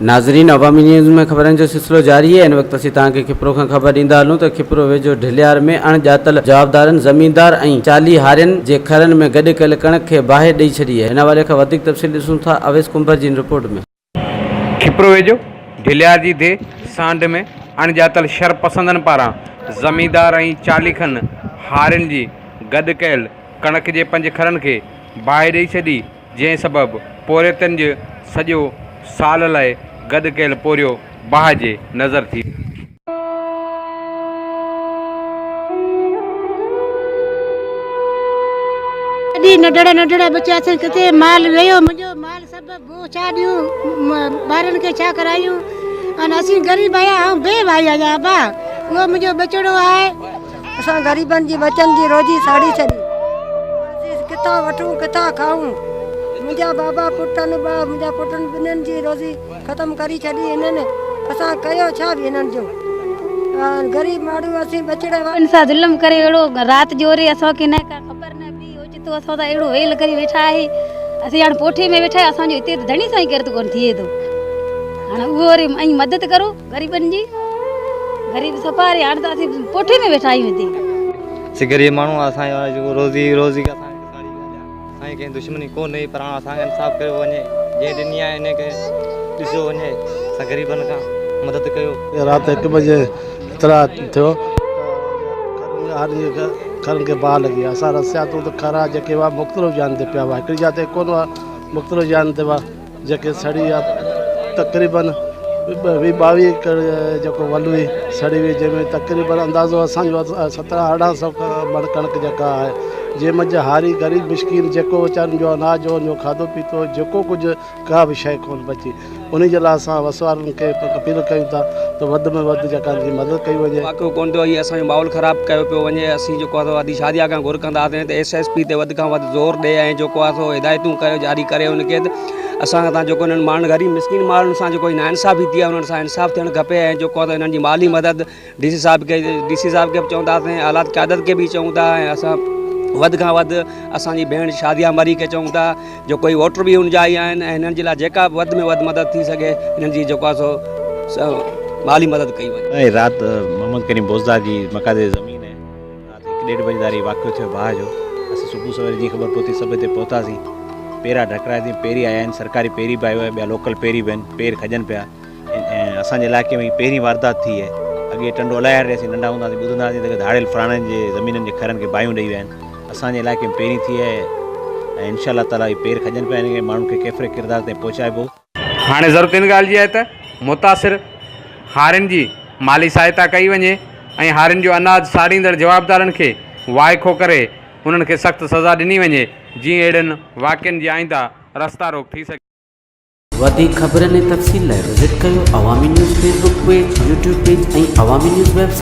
ناظرين عوامي نيوز ۾ خبرن جو سلسلو جاري آهي هن وقت اسين توهان کي کپرو کان خبر ڏيندا هلون ته کپرو ويجهو ڍليار ۾ اڻ ڄاتل جوابدارن زميندار ۽ 40 هارين جي کرن ۾ گڏ ڪيل ڪڻڪ کي باهه ڏئي ڇڏي آهي هن حوالي کان وڌيڪ تفصيل ڏسون ٿا اويس ڪنڀر جي هن رپورٽ ۾. کپرو ويجهو ڍليار جي ديهه سانڍ ۾ اڻ ڄاتل شر پسندن پاران زميندار ۽ 40 کن هارين جي گڏ ڪيل ڪڻڪ جي پنج کرن کي باهه ڏئي ڇڏي جنهن سبب پورهيتن جو سڄو سال لاء گڏ ڪيل پورهيو باهه جي نظر ٿي ويو. اڏي ننڍڙا ننڍڙا ٻچا اٿن ڪٿي مال ويو منهنجو مال سڀ بو ڇا ڏيون ٻارن کي ڇا ڪرايون ان اسين غريب آهيان آئون بي وائي آهيان ابا اهو منهنجو ٻچڙو آهي. اسان غريبن جي ٻچن جي روزي ساڙي ڇڏي. اسين ڪٿان وٺون ڪٿان کائون. منهنجا بابا پٽن ٻه منهنجا پٽن ٻنهين جي روزي ختم ڪري ڇڏي هنن اسان ڪيو ڇا به هنن جو غريب ماڻهو اسين ٻچڙي وارا. ان سان ظلم ڪري اهڙو رات جو وري اسان کي نه ڪا خبر نه پئي اوچتو اسان سان اهڙو ويل ڪري ويٺا آهي اسين هاڻ پوٺي ۾ ويٺا آهيون اسان جو هتي ته ڌڻي سائين ڪير ته ڪونه ٿئي ٿو هاڻ اهو وري ۽ مدد ڪرو. غريبن جي غريب صفا ري هاڻ ته اسين پوٺي ۾ ويٺا آهيون هتي. اسين غريب ماڻهو آ اسان جو جيڪو روزي روزي اسان کي ساڙي ويا اسان جي ڪنهن دشمني ڪو نه پر هاڻ اسان کي انصاف ڪيو وڃي جنهن ڏني آهي ان کي ڏسيو وڃي اسان غريبن کان مدد ڪيو. رات هڪ بجي اطلاع ٿيو ته کرن کي باهه لڳي اسان رسياتون ته کرا جيڪي هئا مختلف جاين تي پيا هئا هڪڙي جاء تي ڪونه هئا مختلف جاين تي هئا جيڪي سڙي ويا تقريبن ويهه ٻاويهه ايڪڙ جيڪو ول هئي سڙي وئي جنهن ۾ تقريبن اندازو اسانجو 17 18 سو مڻ ڪڻڪ جيڪا آهي جنهن منجهه هاري غريب مسڪين جيڪو ويچارن جو اناج هو جو کاڌو پيتو هو جيڪو ڪجهه ڪا به شيء ڪونه بچي ان جي لاء اسان وس وارن کي اپيل ڪيون ٿا ته وڌ ۾ وڌ جيڪا ان جي مدد ڪئي وڃي. واقعو ڪونه ٿيو هي اسان جو ماحول خراب ڪيو پيو وڃي اسين جيڪو آهي سو ادي شاديه کان گهر ڪنداسين ته ايس ايس پي تي وڌ کان وڌ زور ڏي ۽ جيڪو آهي سو هدايتون ڪري جاري ڪري ان کي ته اسان سان جيڪو انهن ماڻهن غريب مسڪين ماڻهن سان جيڪو ناانصافي ٿي آهي انهن سان انصاف ٿيڻ کپي ۽ جيڪو آهي سو انهن جي مالي مدد ڊي سي صاحب کي ڊي سي صاحب کي به چونداسين اعليٰ قيادت کي به چئون ٿا ۽ اسان وڌ کان وڌ اسان جي ڀيڻ شاديه مري کي چئون ٿا جو ڪوئي ووٽر به ان جا ئي آهن ۽ هنن جي لاء جيڪا به وڌ ۾ وڌ مدد ٿي سگهي هنن جي جيڪو آهي سو مالي مدد ڪئي وڃي. ۽ رات محمد ڪريم بوزدار جي مقاطعي تي زمين آهي. رات هڪ ڏيڍ بجي ڌاري واقعو ٿيو باهه جو. اسين صبح سوير جيئن خبر پهتي سڀ هتي پهتاسين. پيرا ڍڪراياسين پيري آيا آهن سرڪاري پيري به آيو آهي ٻيا لوڪل پيري به آهن پير کڄن پيا. ۽ اسان جي علائقي ۾ هي پهرين واردات ٿي آهي. اڳي ٽنڊو الاهيار ڏي اسين ننڍا هوندا هئاسين ٻڌندا هئاسين ته ڌاڙيل فلاڻن جي زمينن جي کرن کي باهيون ڏئي ويا آهن. اسان جي علائقي ۾ پهرين ٿي آهي ۽ انشاء الله تعالي هي پير کڄن پيا هن کي ماڻهن کي ڪيفر ڪردار تائين پهچائبو. هاڻي ضرورت ان ڳالهه جي آهي ته متاثر هارين جي مالي سهائتا ڪئي وڃي ۽ هارين جو اناج ساڙيندڙ جوابدارن کي وائکو ڪري انهن کي سخت سزا ڏني وڃي جيئن اهڙن واقعن جي آئنده رستا روڪ ٿي سگهي. وڌيڪ خبرن ۽ تفصيل لاء وزٽ ڪيو Awami news Facebook page, YouTube page ۽ Awami news website.